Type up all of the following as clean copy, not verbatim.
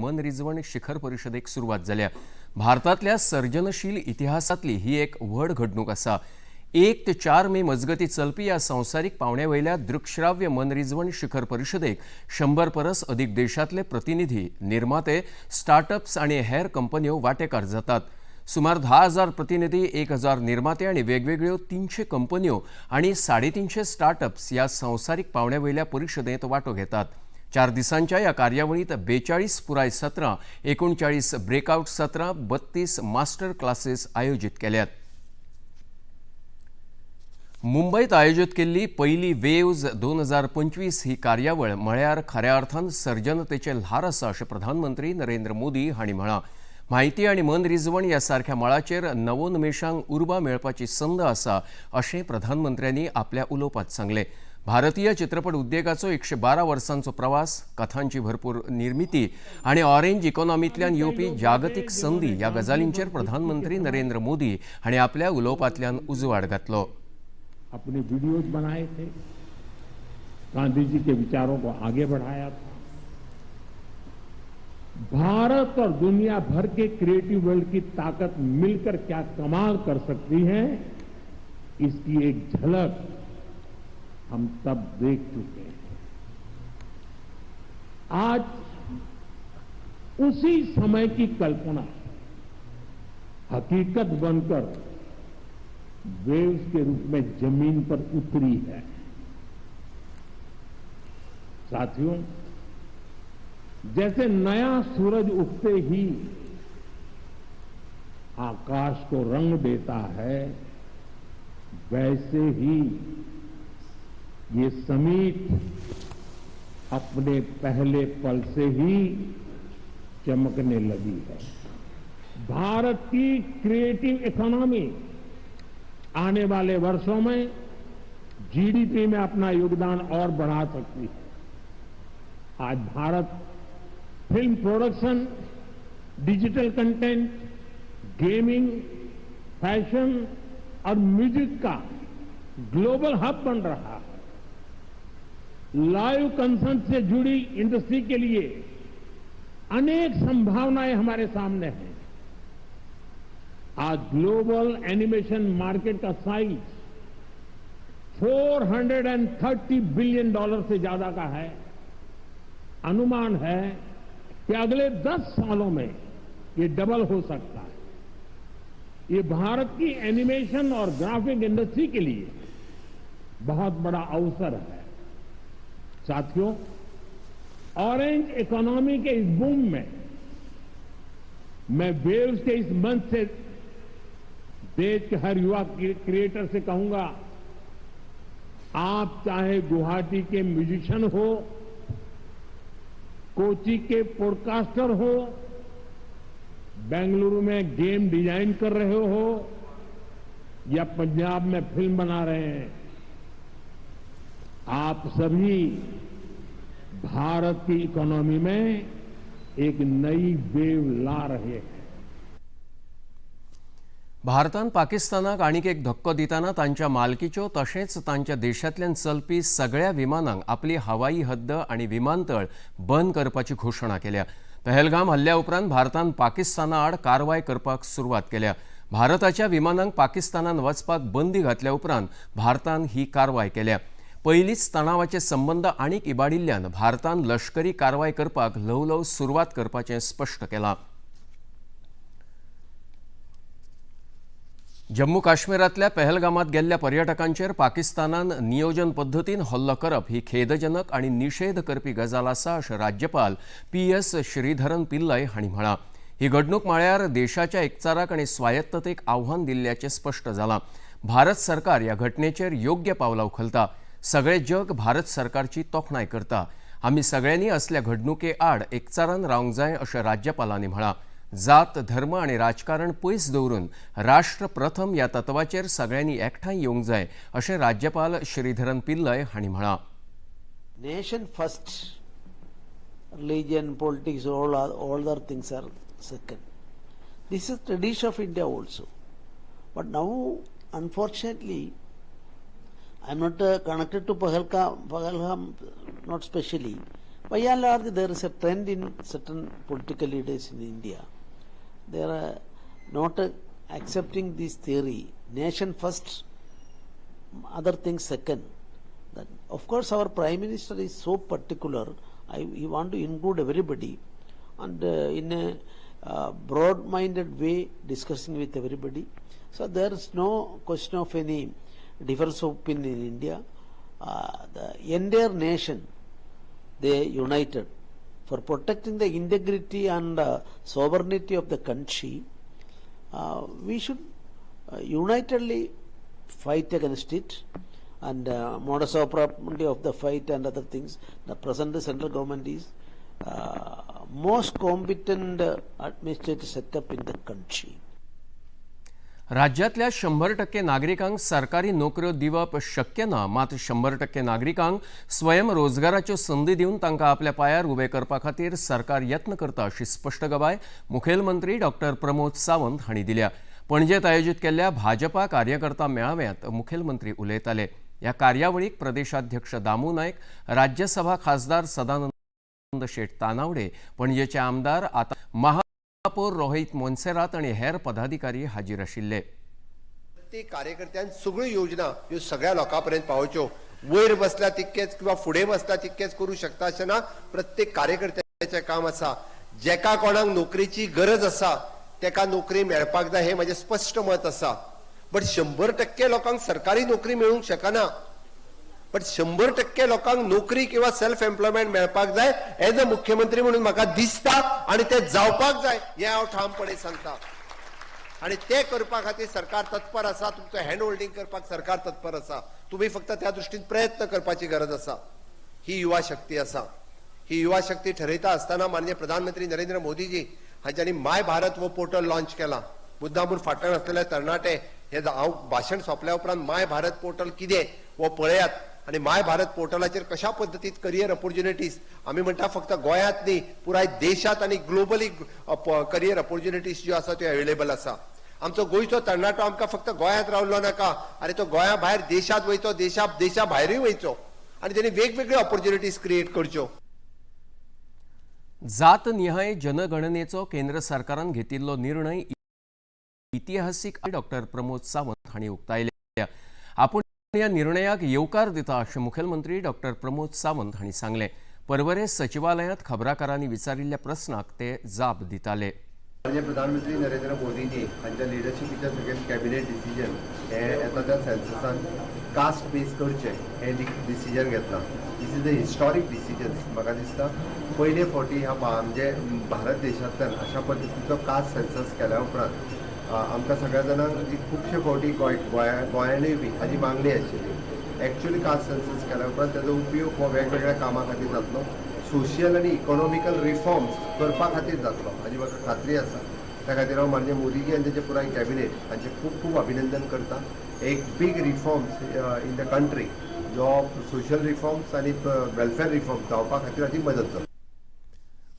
मनरिजवण शिखर परिशदेक सुरवात जाल्या. भारतांतल्या सर्जनशील इतिहासांतली ही एक व्हड घडणूक आसा. 1 ते 4 मे मजगती चलपी ह्या संवसारीक पावंड्या वयल्या दृकश्राव्य मनरिजवण शिखर परिशदेक 100 परस अदीक देशांतले प्रतिनिधी, निर्माते, स्टार्टअप्स आनी हेर कंपन्यो वांटेकार जातात. सुमार 10,000 प्रतिनिधी, 1000 निर्माते आनी वेगवेगळ्यो 300 कंपन्यो आनी 350 स्टार्टअप्स ह्या संवसारीक पावंड्या वयल्या परिशदेंत वांटो घेतात. 4 दिसांच्या ह्या कार्यावळींत 42 पुराय सत्रां, 39 ब्रेकआउट सत्रां, 32 मास्टर क्लासीस आयोजीत केल्यात. मुंबयत आयोजीत केल्ली पयली वेव्ज 2025 ही कार्यावळ म्हळ्यार खऱ्या अर्थान सर्जनतेचें ल्हार आसा, अशें प्रधानमंत्री नरेंद्र मोदी हांणी म्हळां. म्हायती आनी मनरिजवण ह्या सारख्या मळाचेर नवोन्मेशांक उर्बा मेळपाची संद आसा, अशें प्रधानमंत्र्यांनी आपल्या उलोवपांत सांगलें. भारतीय चित्रपट उद्देगाचो 112 वर्सांचो प्रवास, कथांची भरपूर निर्मिती आनी ऑरेंज इकॉनॉमींतल्यान येवपी जागतीक संदी ह्या गजालींचेर प्रधानमंत्री नरेंद्र मोदी हांणी आपल्या उलोवपांतल्यान उजवाड घातलो. अपने वीडियोज बनाए थे, गांधी जी के विचारों को आगे बढ़ाया था. भारत और दुनिया भर के क्रिएटिव वर्ल्ड की ताकत मिलकर क्या कमाल कर सकती है, इसकी एक झलक हम तब देख चुके हैं. आज उसी समय की कल्पना हकीकत बनकर वेव्स के रूप में जमीन पर उतरी है. साथियों, जैसे नया सूरज उगते ही आकाश को रंग देता है, वैसे ही ये समिट अपने पहले पल से ही चमकने लगी है. भारत की क्रिएटिव इकोनॉमी आने वाले वर्षों में जीडीपी में अपना योगदान और बढ़ा सकती है. आज Bharat film production, digital content, gaming, fashion और म्यूजिक का ग्लोबल हब बन रहा है. लाइव कंसर्ट से जुड़ी इंडस्ट्री के लिए अनेक संभावनाएं हमारे सामने हैं. आज ग्लोबल एनिमेशन मार्केट का साइज 430 बिलियन डॉलर से ज्यादा का है. अनुमान है कि अगले 10 सालों में ये डबल हो सकता है. ये भारत की एनिमेशन और ग्राफिक इंडस्ट्री के लिए बहुत बड़ा अवसर है. साथियों, ऑरेंज इकोनॉमी के इस बूम में मैं वेव्स के इस मंच से देश के हर युवा क्रिएटर से कहूंगा, आप चाहे गुवाहाटी के म्यूजिशियन हो, कोची के पॉडकास्टर हो, बेंगलुरु में गेम डिजाइन कर रहे हो या पंजाब में फिल्म बना रहे हैं, आप सभी भारत की इकोनॉमी में एक नई वेव ला रहे हैं. भारतान पाकिस्तानाक आनीक एक धक्को दितना तांच्या मालकीच्यो तशेंच तांच्या देशांतल्यान चलपी सगळ्या विमानांक आपली हवाई हद्द आनी विमानतळ बंद करपाची घोशणा केल्या. पहलगाम हल्ल्या उपरांत भारतान पाकिस्ताना आड कारवाय करपाक सुरवात केल्या. भारताच्या विमानांक पाकिस्तानान वचपाक बंदी घातल्या उपरांत भारतान ही कारवाय केल्या. पयलींच तणावाचे संबंद आनीक इबाडिल्ल्यान भारतान लश्करी कारवाय करपाक ल्हव ल्हव सुरवात करपाचें स्पश्ट केलां. जम्मू काश्मीरांतल्या पहलगामात गेल्ल्या पर्यटकांचेर पाकिस्तानान नियोजन पद्दतीन हल्लो करप ही खेदजनक आनी निशेध करपी गजाल आसा, अशें राज्यपाल पी एस श्रीधरन पिल्लय हांणी म्हळां. ही घडणूक म्हळ्यार देशाच्या एकचाराक आनी स्वायत्ततेक आव्हान दिल्ल्याचें स्पश्ट जालां. भारत सरकार ह्या घटनेचेर योग्य पावलां उखलता. सगळें जग भारत सरकारची तोखणाय करता. आमी सगळ्यांनी असल्या घडणुके आड एकचारान रावंक जाय, अशें राज्यपालांनी म्हळां. जात, धर्म आनी राजकारण पयस दवरून राष्ट्र प्रथम ह्या तत्वाचेर सगळ्यांनी एकठांय येवंक जाय, अशें राज्यपाल श्रीधरन पिल्लय हांणी म्हळां. Nation first, religion, politics, all other things are second. This is tradition of India also. But now, unfortunately, I am not connected to Pahalgam, not specially, By and large, there is a trend in certain political leaders in India. They are not accepting this theory, nation first, other things second. That, of course, our Prime Minister is so particular. He want to include everybody and in a broad-minded way discussing with everybody. So there is no question of any difference of opinion in India. The entire nation, they united for protecting the integrity and sovereignty of the country. We should unitedly fight against it, and modus operandi of the fight and other things. The present central government is most competent administrative setup in the country. राज्यांतल्या 100% नागरिकांक सरकारी नोकऱ्यो दिवप शक्य ना, मात 100% नागरिकांक स्वयंरोजगाराच्यो संदी दिवन तांकां आपल्या पांयार उबे करपा खातीर सरकार यत्न करता अशी स्पश्ट गवाय मुखेलमंत्री डॉक्टर प्रमोद सावंत हांणी दिल्या. पणजेत आयोजीत केल्ल्या भाजपा कार्यकर्ता मेळाव्यांत मुखेलमंत्री उलयताले. ह्या कार्यावळीक प्रदेशाध्यक्ष दामू नायक, राज्यसभा खासदार सदानंद शेट तानावडे, पणजेचे आमदार आता महापौर रोहित मोन्सेरात आनी हेर पदाधिकारी हाजीर आशिल्ले. प्रत्येक कार्यकर्त्यान सगळ्यो योजना ह्यो सगळ्या लोकां पर्यंत पावोवच्यो. वयर बसला तितकेच किंवा फुडें बसला तितकेच करूं शकता अशें ना. प्रत्येक कार्यकर्त्याचें काम आसा. जेका कोणाक नोकरेची गरज आसा तेका नोकरी मेळपाक जाय, हें म्हाजें स्पश्ट मत आसा. बट 100% लोकांक सरकारी नोकरी मेळूंक शकना, बट 100% लोकांक नोकरी किंवा सेल्फ एम्प्लॉयमेंट मेळपाक जाय एज अ मुख्यमंत्री म्हणून म्हाका दिसता आनी तें जावपाक जाय हें हांव ठामपणे सांगता. आणि ते करपा खातीर सरकार तत्पर आसा. तुमचो हँड होल्डिंग करपाक सरकार तत्पर आसा. तुमी फक्त त्या दृश्टीन प्रयत्न करपाची गरज आसा. ही युवा शक्ती आसा. ही युवा शक्ती ठरयता आसतना माननीय प्रधानमंत्री नरेंद्र मोदीजी हांच्यांनी माय भारत हो पोर्टल लॉन्च केला. मुद्दामून फाटल्यान आसलेले तरणाटे हे हांव भाशण सोंपल्या उपरांत माय भारत पोर्टल कितें हो पळयात आनी माय भारत पोर्टलाचेर कशा पद्दतीन करियर ऑपॉर्च्युनिटीज, आमी म्हणटा फक्त गोंयांत न्ही, पुराय देशांत आनी ग्लोबली करियर ऑपॉर्च्युनिटीज ज्यो आसा त्यो अवेलेबल आसा. आमचो गोंयचो तरणाटो आमकां फक्त गोंयांत रावलो नाका, आनी तो गोंया भायर देशांत वयचो, देशा भायरूय वयचो आनी तेणी वेगवेगळ्यो ऑपॉर्च्युनिटीज क्रिएट करच्यो. जात निहाय जनगणनेचो केंद्र सरकारान घेतिल्लो निर्णय इतिहासीक डॉक्टर प्रमोद सावंत हांणी उक्तायल्या. आपूण ह्या निर्णयाक येवकार दिता अशें मुखेलमंत्री डॉक्टर प्रमोद सावंत हांणी सांगलें. परवरे सचिवालयांत खबराकारांनी विचारिल्ल्या प्रस्नाक ते जाप दिताले. माननीय प्रधानमंत्री नरेंद्र मोदीजी हांच्या लिडरशिपीच्या सगळे कॅबिनेट डिसिजन हे येता त्या सेन्ससान कास्ट बेस करचे हे डिसिजन घेतला. This is a historic decision. म्हाका दिसता पयले फावटी ह्या म्हणजे भारत देशांतल्यान अशा पद्दतीचो कास्ट सेन्सस केल्या उपरांत आमकां सगळ्या जाणांक जी खुबशे फावटी गोंय गोंया गोंयानूय बी हाजी मागणी आशिल्ली. एक्चुअली कास्ट सेन्सस केल्या उपरांत ताजो उपयोग हो वेगवेगळ्या कामां खातीर जातलो, सोशियल आनी इकॉनॉमिकल रिफॉर्म्स करपा खातीर जातलो हाजी म्हाका खात्री आसा. त्या खातीर हांव माननीय मोदीजी आनी तेजे पुराय कॅबिनेट हांचें खूब खूब अभिनंदन करता. एक big reforms in the country जो सोशल रिफॉर्म्स आनी वेलफेअर रिफॉर्म्स जावपा खातीर हाजी मदत जाता.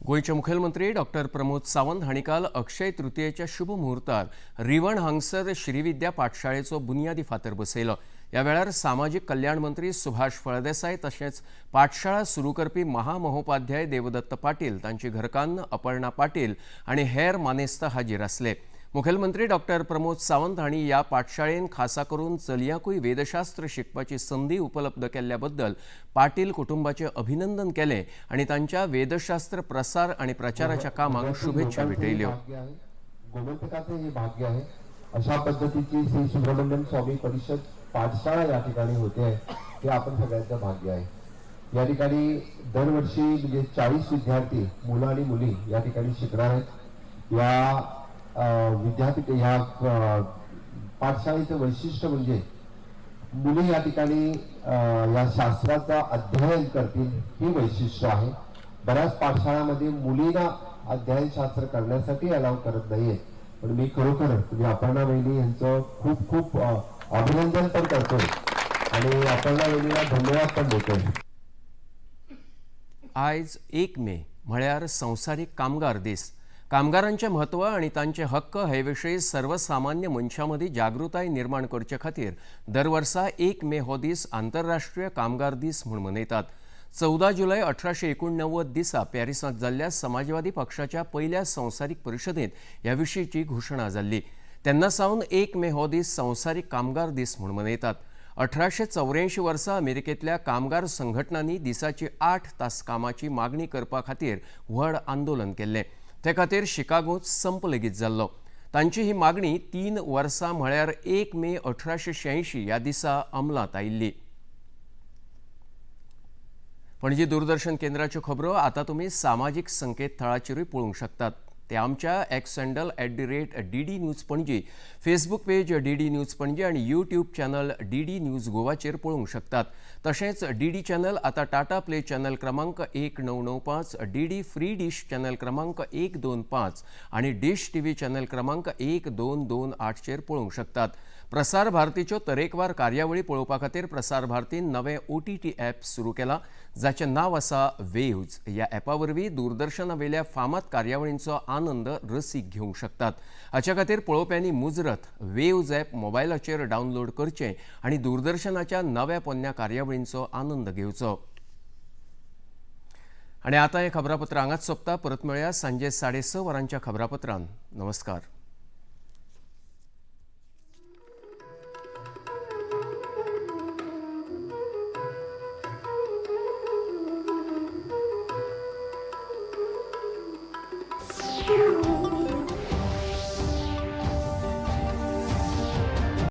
गोंयचे मुखेलमंत्री डॉक्टर प्रमोद सावंत हांणी काल अक्षय तृतीयेच्या शुभ मुहूर्तार रिवण हांगसर श्रीविद्या पाठशाळेचो बुन्यादी फातर बसयलो. ह्या वेळार सामाजीक कल्याण मंत्री सुभाष फळदेसाय तशेंच पाठशाळा सुरू करपी महामहोपाध्याय देवदत्त पाटील, तांची घरकान्न अपर्णा पाटील आनी हेर मानेस्त हाजीर आसले. मुखेलमंत्री डॉक्टर प्रमोद सावंत हांणी ह्या पाठशाळेन खासा करून चलयांकूय वेदशास्त्र शिकपाची संदी उपलब्ध केल्ल्या बद्दल पाटील कुटुंबाचें अभिनंदन केलें आनी तांच्या वेदशास्त्र प्रसार आनी प्रचाराच्या कामाक शुभेच्छा भेटयल्यो. भाग्य आहे, गोमंतकाचे हे भाग्य आहे. अशा पद्धतीची श्री सुब्रमण्यम स्वामी परिषद पाठशाळा या ठिकाणी होते आहे, हे आपण सगळ्यांचं भाग्य आहे. या ठिकाणी दरवर्षी म्हणजे 40 विद्यार्थी, मुलं आणि मुली या ठिकाणी शिकणार आहेत. या विद्यापीठ ह्या पाठशाळेचं वैशिष्ट्य म्हणजे मुली या ठिकाणी या शास्त्राचं अध्ययन करतील, ही वैशिष्ट्य आहे. बऱ्याच पाठशाळांमध्ये मुलींना अध्ययनशास्त्र करण्यासाठी अलाव करत नाहीये. पण मी खरोखर तुम्ही अपर्णा वहिनी यांचं खूप खूप अभिनंदन पण करतोय आणि अपर्णा वहिनीला धन्यवाद पण देतोय. आयज 1 मे म्हळ्यार संवसारीक कामगार दीस. कामगारांचें म्हत्व आनी तांचे हक्क हे विशीं सर्वसामान्य मनशां मदीं जागृताय निर्माण करचे खातीर दर वर्सा 1 मे हो दीस आंतरराष्ट्रीय कामगार दीस म्हूण मनयतात. 14 जुलय 1889 दिसा पॅरिसांत जाल्ल्या समाजवादी पक्षाच्या पयल्या संवसारीक परिशदेंत ह्या विशींची घोशणा जाल्ली. तेन्ना सावन 1 मे हो दीस संवसारीक कामगार दीस म्हूण मनयतात. 1884 वर्सा अमेरिकेंतल्या कामगार संघटनांनी दिसाची 8 तास कामाची मागणी करपा खातीर व्हड आंदोलन केल्लें. ते खातीर शिकागोंत संप लेगीत जाल्लो. तांची ही मागणी 3 वर्सां म्हळ्यार 1 मे 1886 ह्या दिसा अंमलांत आयिल्ली. पणजी दूरदर्शन केंद्राच्यो खबरो आतां तुमी सामाजीक संकेतथळाचेरूय पळोवंक शकतात. ते आमच्या X handle @DD News Panaji, Facebook page DD News Panaji आनी यूट्यूब चॅनल DD news गोवाचेर पळोवंक शकतात. तशेंच DD channel आतां टाटा प्ले चॅनल क्रमांक 1995, DD free dish channel क्रमांक 125 आनी डिश TV channel क्रमांक 1228चेर पळोवंक शकतात. प्रसार भारतीच्यो तरेकवार कार्यावळी पळोवपा खातीर प्रसार भारतीन नवें OTT app सुरू केलां, जाचें नांव आसा वेव्ज. ह्या ॲपा वरवीं दूरदर्शनावेल्या फामाद कार्यावळींचो आनंद रसीक घेवंक शकतात. हाच्या खातीर पळोवप्यांनी मुजरत वेव्ज ॲप मोबायलाचेर डावनलोड करचें आनी दूरदर्शनाच्या नव्या पोन्न्या कार्यावळींचो आनंद घेवचो. आनी आतां हें खबरापत्र हांगाच सोंपता. परत मेळया सांजे 6:30 वरांच्या खबरापत्रान. नमस्कार.